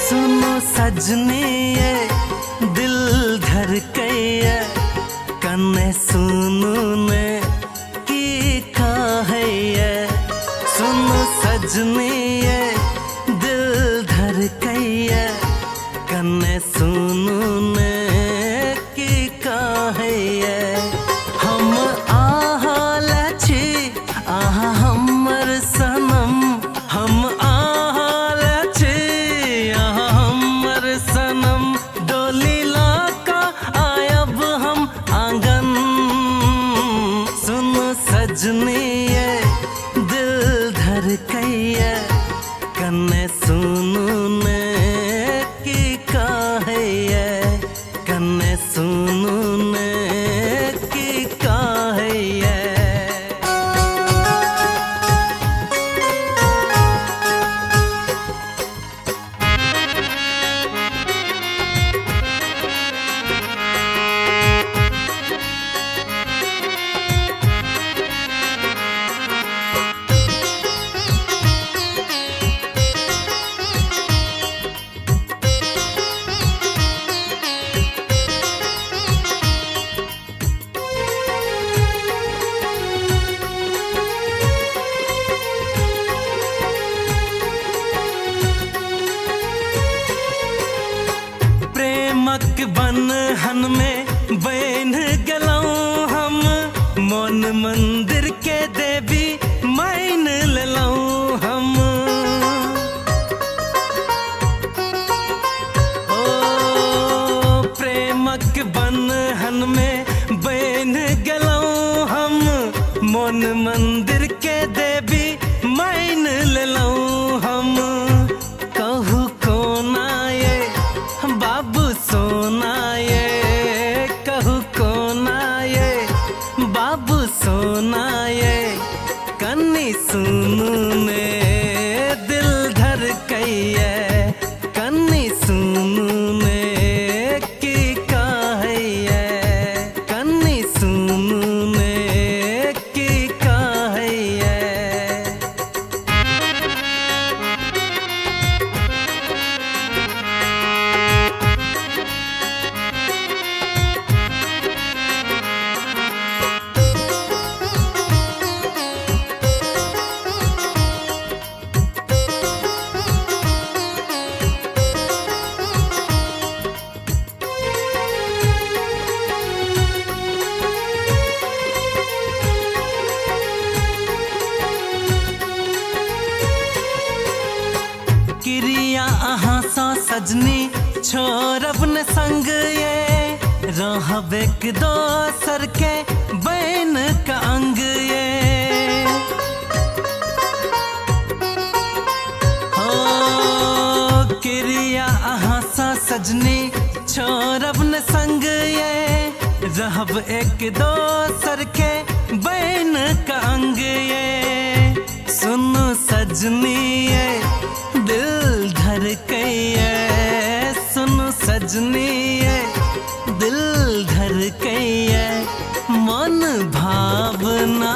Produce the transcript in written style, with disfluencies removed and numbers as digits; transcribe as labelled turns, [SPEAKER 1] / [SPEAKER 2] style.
[SPEAKER 1] सुनो सजनी ये दिल धड़कैया, कने सुनू ने की कहैया। सुनो सजनी ये दिल धड़कैया, कने सुनू ने की कहैया। हम अहाँ लै छी अहाँ हमर सनम, हम अहाँ लै छी अहाँ हमर सनम। डोली लऽ कऽ आयब हम आंगन। सुनो सजनी ये दिल धड़कैया, कने सुनू ने की कहैया, कने सुनू ने की कहैया। प्रेमक बन्हन में बन्ह गेलहुँ हम, मन मंदिर के देवी मान लेलहुँ हम। ओ प्रेमक बन्हन में बन्ह गेलहुँ हम, मन मंदिर के देवी मान लेलहुँ हम। कहू कोना ये बाबू सोना ये, कहू कोना ये बाबू सोना ये, कन्नी सुनू ने दिल धड़कैया, कन्नी सुनू ने की कहैया, कन्नी सुनू ने की कहैया। क्रिया अहाँ सँ सजनी छोड़ब न संग ये, रहब एक दोसर के बैन का अंग ये। हो क्रिया अहाँ सँ सजनी छोड़ब न संग ये, रहब एक दोसर के बैन का अंग ये। सुनो सजनी ये दिल धड़कैया, सुनो सजनी ये दिल धड़कैया, मन भावना